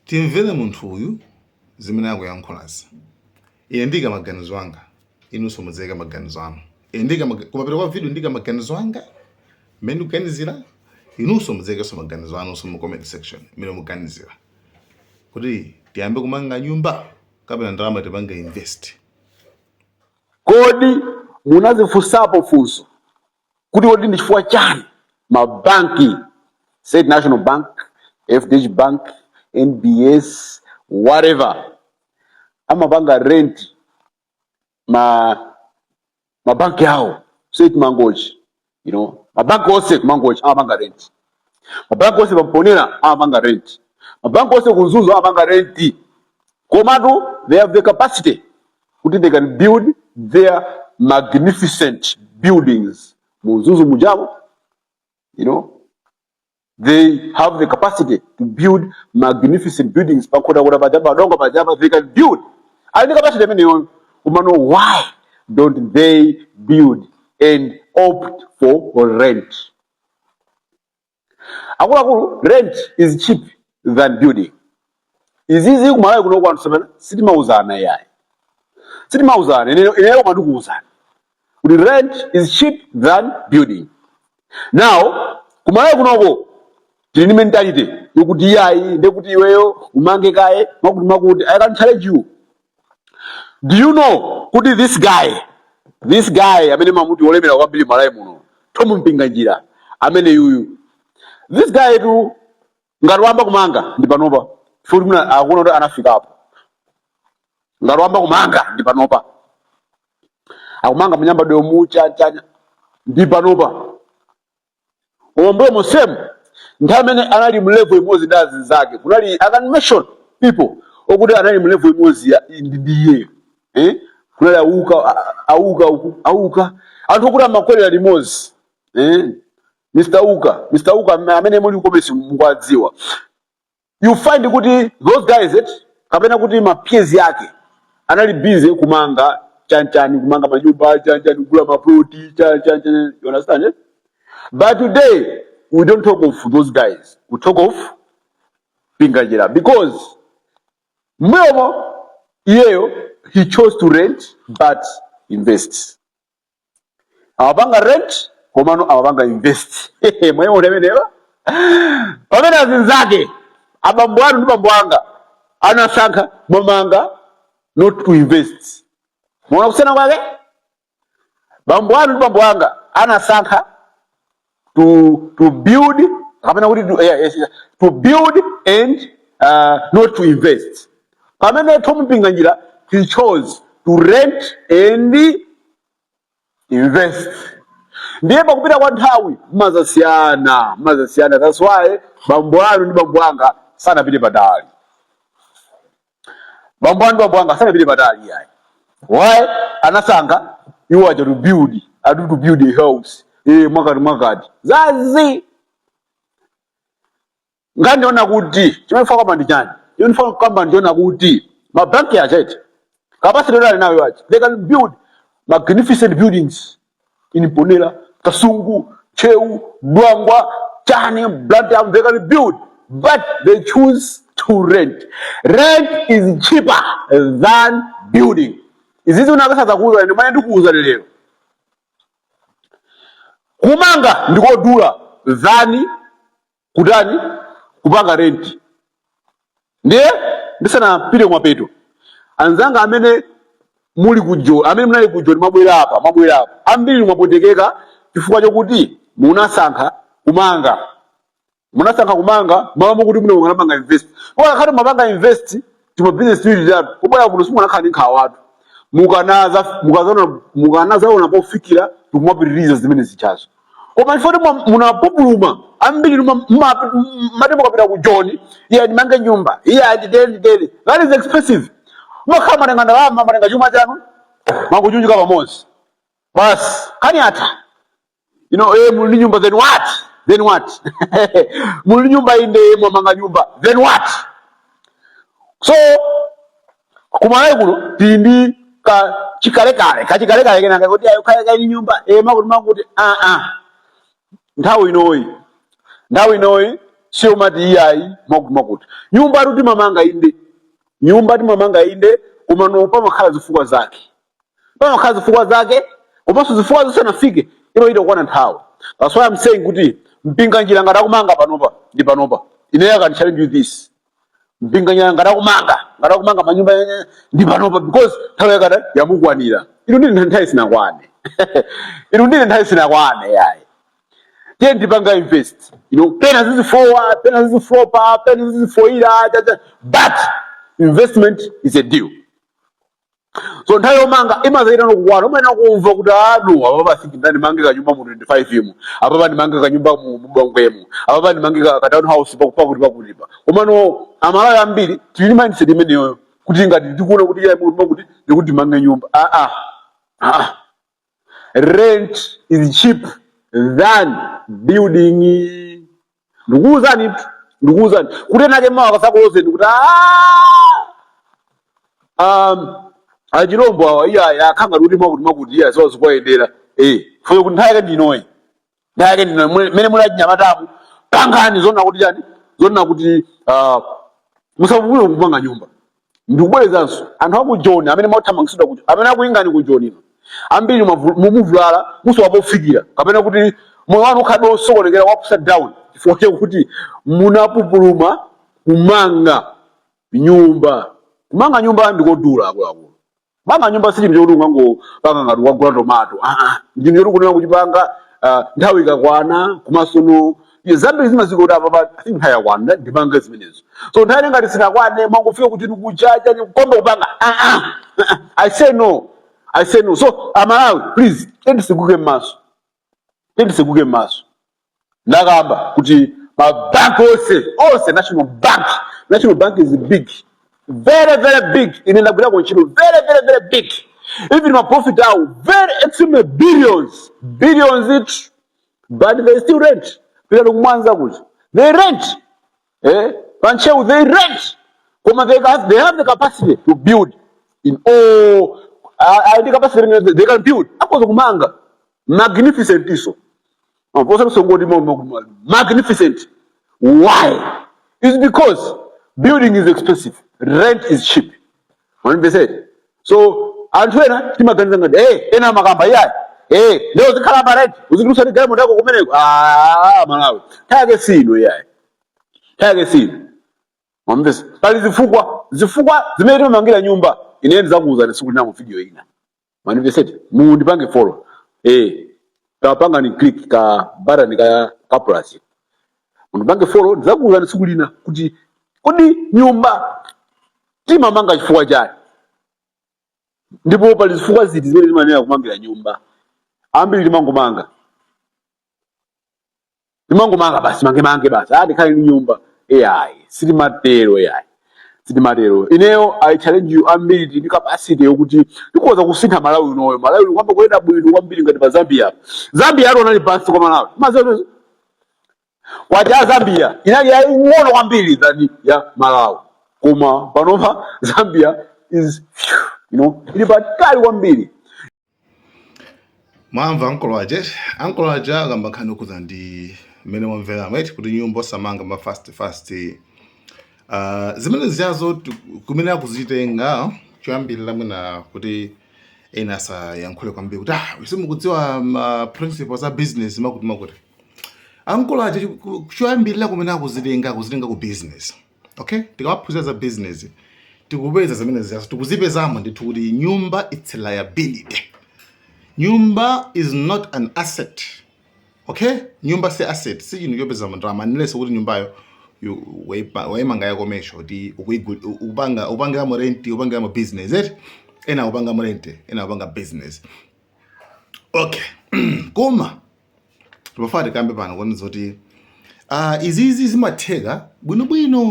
Timvere munthu uyu zimene akuyankhulazi. Ine ndika maganizo anga, inunso mudzayika maganizo anu. Ine ndika kumapeto kwa video ndika maganizo anga mmene ndikuganizira, inunso mudzayikenso maganizo anunso mu comment section mmene muganizira kuti tiyambe kumanga nyumba kapena ndalama tipange invest. Kodi munazifunsapo funso kuti kodi ndi chifukwa chani mabanki, State National Bank, FDH Bank, NBS, whatever, amapanga rent mabanki awo? State Mangochi, mabanki onse kuMangochi amapanga rent, mabanki onse paMponera amapanga rent, mabanki onse kuMzuzu amapanga rent. Komatu they have the capacity kuti they can build their magnificent buildings mu Mzuzu mujamo. They have the capacity to build magnificent buildings paNkhotakota pajapa, paDongo pajapa. They can build, ali ndi capacity imeneyo. Komano why don't they build and opt for rent? Akuluakulu, rent is cheap than building. Izizi kuMalawi kuno kwanthu samene sitimauzana yayi, sitimauzana. Ineyo koma ndikuuzana kuti rent is cheap than building. Now kuMalawi kunoko tili ndi mentality yokuti iyayi, ndekuti iweyo umange kaye, makuti makuti. I can challenge you. Do you know kuti this guy amene mamuti olemera kwambiri Malawi muno, Tom Mpinganjira amene yuyu, this guy tu ngati wamba kumanga ndi panopa, futi muna akuona kuti anafikapo. Ngati wamba kumanga ndi panopa, akumanga munyamba mucha chanya ndi panopa. Koma mbuyo monsemu, nthawi imene anali mu level imodzi ndi azinzake, kunali, I can mention people okuti anali mu level imodzi ndi iyeyo, eh? Kunali auka auka uku auka, anthu okuti amakwerera limodzi, eh? Mr Uka, Mr Uka amene muli kukomesi mukuwadziwa. You find kuti those guys it kapena kuti ma peers yake anali busy kumanga chanchani, kumanga manyumba chanchani, kugula maploti chanchani. You understand, eh? But today we don't talk of those guys, we talk of Mpinganjira, because mbuyomo iyeyo he chose to rent but invest. Amapanga rent komano amapanga invest. Mwayiona imeneyo? Pamene azinzake, abambo anu ndi bambo anga, anasankha mwamanga, not to invest. Mwaona kusiyana kwake? Bambo anu ndi bambo anga anasankha to build kapena kuti to, yeah, yes, to build and not to invest, pamene Tom Mpinganjira, he chose to rent and invest. Ndiye pakupita kwa nthawi mmazasiyana, mmazasiyana. That's why bambo anu ndi bambo anga sanapite patali. Bambo anu ndi bambo anga sanapite patali yayi. Why? Anasankha iwo aja to build, atu to build a house, eh, mwakati mwakati zazi. Ngandiona kuti chimene kamba ndi chani? Chimene kamba ndiona kuti mabanki achete capacity yoti ali nayo aja, they can build magnificent buildings in Mponela, Kasungu, Ntcheu, Dwangwa, Chani, Blantyre. They can build, but they choose to rent. Rent is cheaper than building. Izizi unakasaza kuuza ine mwana, ndikuuza lero, kumanga ndikodula than kutani, kupanga rent. Ndiye ndisanapite kumapeto, anzanga amene muli kujo, amene munali kujo, mwabwera apa, mwabwera apa, ambiri mwapotekeka chifukwa chokuti munasankha kumanga, munasankha kumanga malo mokuti muno mukanapanga invest. Koma mapanga invest tima business tiwiri titatu, kubwera kuno simunakhala ndi nkhawatu, mukanaza mukazaona, mukanazaona pofikira tikumapitiriza zimene zichazo. Koma ifoti munapupuluma ambiri, mati mukapita ku Joni, iye ndimange nyumba, iye atitere nditere, that is expensive. Mumakhala matenga ndalama, matenga chuma chanu, makuchunjika pamodzi, basi, kani atha. Eh, muli ndi nyumba, then what? Then what? Muli ndi nyumba, inde, mwamanga nyumba, then what? So kuMalawi kuno tili ndi ka chikalekale, kachikalekale kenaka kuti ayo kale kali nyumba, eh, makuti makuti. Ah ah, nthawi inoyi, nthawi inoyi Siyo mati iyayi, mwakuti mwakuti nyumba atu timamanga inde, nyumba timamanga inde, koma no pamakhala zifukwa zake, pamakhala zifukwa zake, komanso zifukwa zisanafike imachita kukwana nthawi. That's why I'm saying kuti Mpinganjira ngati akumanga panopa ndi panopa. Ineyo I can challenge you this: Mpinganjira ngati akumanga manyumba ndi panopa, because nthawi yakata yamukwanira. Inu ndine nthawi sinakwane, inu ndine nthawi sinakwane yayi. Tiye ndipanga invest, pena zizifowa, pena ziziflopa, pena zizifoira chacha, but investment is a deal. So nthawi yomanga imazaita nokukwana, umaena kumva kuti anu apapa asiki ndani mange kanyumba mu 25 imu, apapa ndimange kanyumba mu Bangwemo, apapa ndimange ka town house pakuti pakuti pa. Komano Amalawi ambiri tili mindset imeneyoyo kuti ngati tikuona kuti iyayi kuti ndikuti timange nyumba. Ah ah ah, rent is cheap than building. Ndikuwuzani tu, ndikuwuzani kuti enake mawa akasakulozeni kuti achilombo awa iya akhanga kuti mwakuti mwakuti iya ziwa zikuwayendera. Fuye kuti nthawi yake ndinoyi, nthawi yake ndinoyi mene muli achinyamatamu, pangani zona kuti chani, zona kuti musapupule kupanga nyumba. Ndikubwerezanso, anthu aku Joni amene mwathamangitsidwa ku, amene akuyingani ku Joni ino, ambiri mumuvulala, musowa pofikira, kapena kuti moyo wanu ukhalabe osokonekera, wa upside down, chifukwa chakuti munapupuluma kumanga nyumba. Kumanga nyumba ndikodula, akuluakulu. Kumanga nyumba si chinthu chokuti ungangopanga ngati wagula tomato. Ah ah, ndi chinthu choti kunena kuchipanga nthawi ikakwana, komanso zambiri zimazika kuti apa I think nthawi yakwana, ndipange zimenezo. So nthawi ngati sinakwane, mwangofika kuti ndikuchacha kombe kupanga, ah ah, I say no, I say no. So Amalawi, please, tendisiguke m'maso, tendisiguke m'maso. Ndakamba kuti mabanki onse onse, National Bank, National Bank is big, very very big. Ine ndagwirako ntchito, very very very big. Even ma profit awo very extremely billions billions it, but they still rent. Pita kumwanza kuti they rent, pa Ntcheu they rent, koma they have the capacity to build in all the capacity they can build. Akoza kumanga magnificent iso osati magnificent. Why? It's because building is expensive, rent is cheap. Wanimvesere? So anthu ena timaganiza ngati ena amakamba iyayi, leo zikhala pa rent, uzikulusa ndi galimoto yako kumeneko. Ah, Malawi, nthawi sino iyayi, nthawi sino. Mwamvesa? Pali zifukwa, zifukwa zimene timamangira nyumba. Ine ndizakuwuzani siku lina mu video ina. Manimvesete? Mundipange follow, kapanga ni click ka button ka plus, mundipange follow. Ndizakuwuzani siku lina kuti kodi nyumba timamanga chifukwa chani, ndipo pali zifukwa ziti zimene timanena kumangira nyumba. Ambiri timangomanga, timangomanga basi, mange mange basi, ah, ndikhale ndi nyumba. Ai, sitimatero ai, sitimatero. Ineyo I challenge you, ambiri tili ndi capacity yokuti tikhoza kusintha Malawi unoyo. Malawi kwamba kuyenda bwino kwambiri ngati pa Zambia. Zambia ati anali pansi kwa Malawi, maziwa kwacha Zambia inali yaying'ono kwambiri than ya Malawi, koma panopa Zambia is ili patali kwambiri. Mwamva ankolo aje, ankolo aja akamba nkhani okhuza ndi mmene mwamvera mweti kuti nyumba osamanga ma fast fast. Zimene ziyazo kumene akuzitenga choyambirira, mwina kuti ena asayankhule kwambiri kuti ah, simukudziwa ma principles a business, makuti makuti. Ankolo aja choyambirira kumene akuzitenga, akuzitenga ku business. Okay, tikamaphunzira za business tikupeza zimene ziyazo, tikuzipezamo ndithu kuti nyumba, it's a liability. Nyumba is not an asset, okay? Nyumba si asset, si chinthu chopeza ndalama unless kuti nyumbayo wayimanga ya commercial, kuti ukupanga upangiramo rent, upangiramo business eti. Ena upangamo rent, ena upanga business, okay? Koma timafuna tikambe pano kuona zoti izizi zimatheka bwinobwino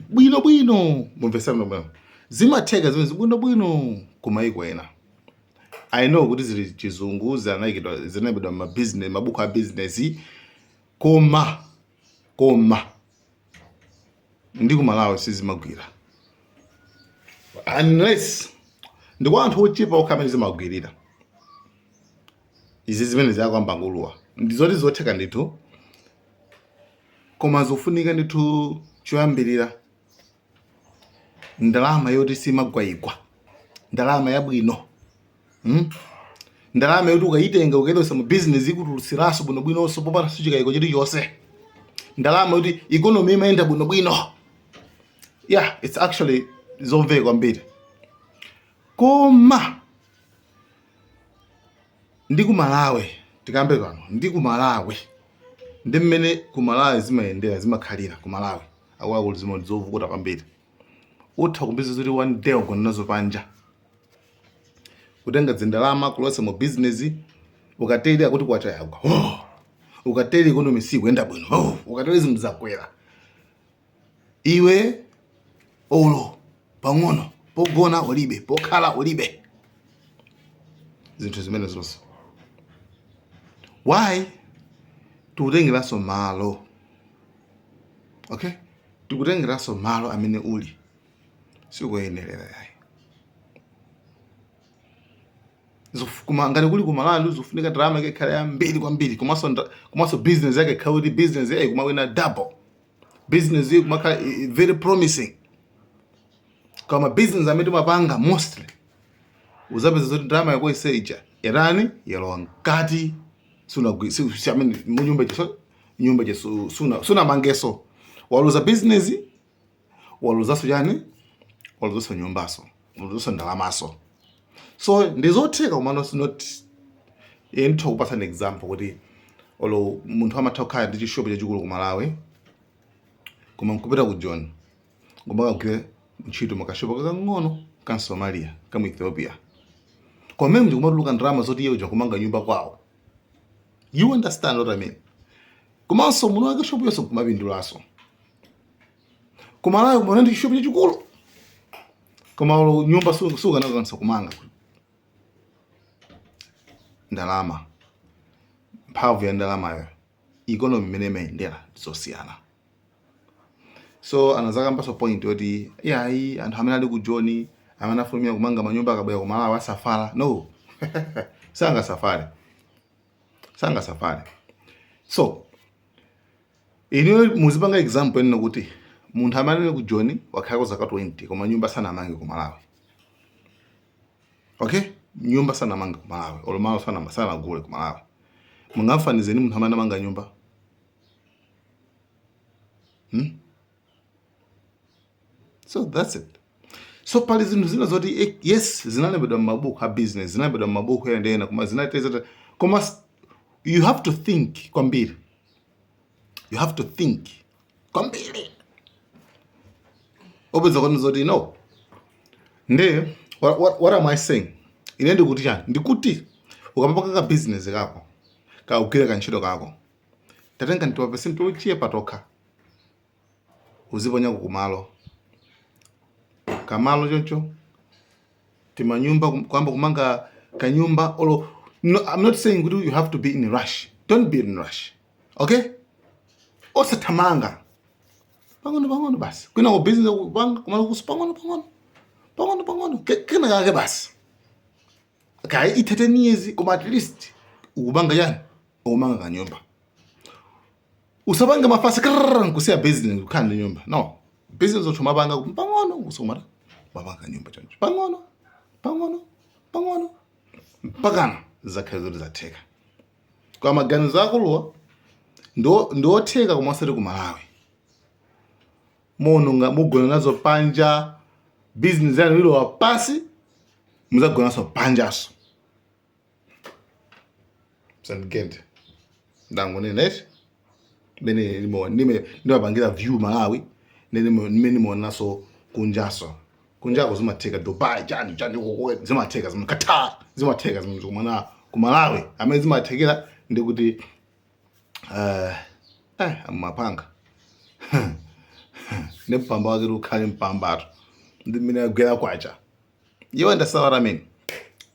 bwinobwino. Mumvesa bwinobwino, zimatheka zimene bwinobwino kumayiko ena. I know kuti zili chizungu, zinayikidwa, zinayikidwa ma business, mabuku a business, koma ndi ku Malawi sizimagwira, unless ndi kwa anthu ochepa okha amene zimagwirira izi zimene ziyakamba nguluwa. Ndi zoti zotheka ndithu. Koma zofunika ndithu, choyambirira ndalama yoti simagwayigwa, ndalama yabwino, Ndalama yoti ukayitenga, ukayilowetsa mu business, ikutulutsiranso bwinobwinonso popanda chikayiko chilichonse, ndalama yoti economy imayenda bwinobwino. Yeah, it's actually zomveka kwambiri. Koma ndi ku Malawi, tikambe pano, ndi ku Malawi, ndi mmene ku Malawi zimayendera, zimakhalira ku Malawi, akuluakulu, zimwe zovuta kwambiri. Utha kupeza zoti one day ugona nazo panja. Kutenga zindalama kulowetsa mu business, ukatere akuti kwacha yagwa, oh! Ukatere economy sikuyenda bwino, oh! Ukatere zinthu zakwera. Iwe olo pang'ono pogona ulibe, pokhala ulibe, zinthu zimene zonse. Why? Tikutengeranso malo, okay? Tikutengeranso malo amene uli sikuyenerera yayi. Koma ngati kuli kumalawi, zofunika ndalama yake ikhale yambiri kwambiri, komanso business yake ikhale kuti business yake kumawina double, business iyo kumakhala very promising. Koma business amene timapanga mostly, uzapeza zoti ndalama yako ise ija yatani? Yalowa mkati. Sunagwi si, I mean, munyumba ija, so nyumba ija sunamangeso. Waluza business, waluzanso chani? Waluzanso nyumbaso, waluzanso ndalamaso. So ndizotheka, komano it's not. Ine nditha kupasa an example kuti olo munthu amatha kukhala ndi chishopu chachikulu ku Malawi, koma nkupita ku Joni, kumakagwira ntchito makashopu kakang'ono ka Somalia, ka mu Ethiopia, koma mmene kumatuluka ndalama zoti iye uja kumanga nyumba kwawo. You understand what I mean? Komanso muno wake shopu yonse kumapindulaso. Ku Malawi kumana ndi chishopu chachikulu, koma olo nyumba sukanakwanisa kumanga. Ndalama, mphamvu ya ndalamayo, economy imene imayendera zosiyana. So anazakambaso point yoti yayi, anthu amene ali ku Joni, amene afulumira kumanga manyumba, akabwera ku Malawi asafala. No, sangasafale, sangasafale. So iniyo muzipanga example ene kuti munthu amene ali ku Joni wakhalako zaka 20, koma nyumba sanamange ku Malawi, okay? Nyumba sanamange ku Malawi, olo malo sanagule ku Malawi, mungamfanizeni munthu amene amanga nyumba, So that's it. So pali zinthu zina zoti yes, zinalembedwa m'mabuku a business, zinalembedwa m'mabuku ena ndi ena, koma zinatezeta, koma you have to think kwambiri, you have to think kwambiri, opeza kwanu zoti no. Nde what am I saying? Ine ndikuti chani? Ndikuti ukamapanga ka business kako, kakugwira kantchito kako, tatenga ndi percent tochepa tokha, uziponyako kumalo, kamalo choncho, timanyumba, kuyamba kumanga kanyumba olo. No, I'm not saying kuti you have to be in a rush. Don't be in a rush, okay? Osathamanga, pang'ono pang'ono basi. Kwina ku business kupanga kumalo kuso, pang'ono pang'ono, pang'ono pang'ono, kena kake basi. Kaya ithe 10 years, koma at least ukupanga chani? Ukumanga kanyumba. Usapange mafasi krrr, nkusiya business, kukhala ndi nyumba. No, business uthu mapanga pang'ono, kusomata mapanga kanyumba choncho, pang'ono pang'ono pang'ono, mpakana zakhale zoti zatheka. Kwa maganizo akuluwa ndiotheka, koma osati ku Malawi. Mononga mugona nazo panja, business yanu ilowa pasi, muzagonanso panjaso. Sandigende, ndangonena eti mene ndimapangira view Malawi, nimene nimaonaso kunjaso. Kunjako zimatheka, Dubai, chani chani, koko zimatheka, zima Qatar zimatheka zimene. Kumana ku Malawi amene zimathekera ndikuti amapanga ndi mpamba wake ukhale mpambatu ndi mmene agwera kwacha. You understand what I mean?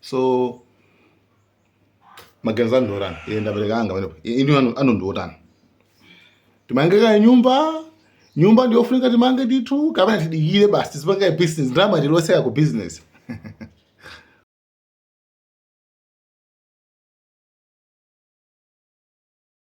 So maganizo anu ndiotani? Ine ndapereka anga pamenepo. Inu anu ndiotani? Timange kaya nyumba? Nyumba ndiyofunika timange ndithu, kapena tidikire basi, tizipange business, ndalama tiloseka ku business?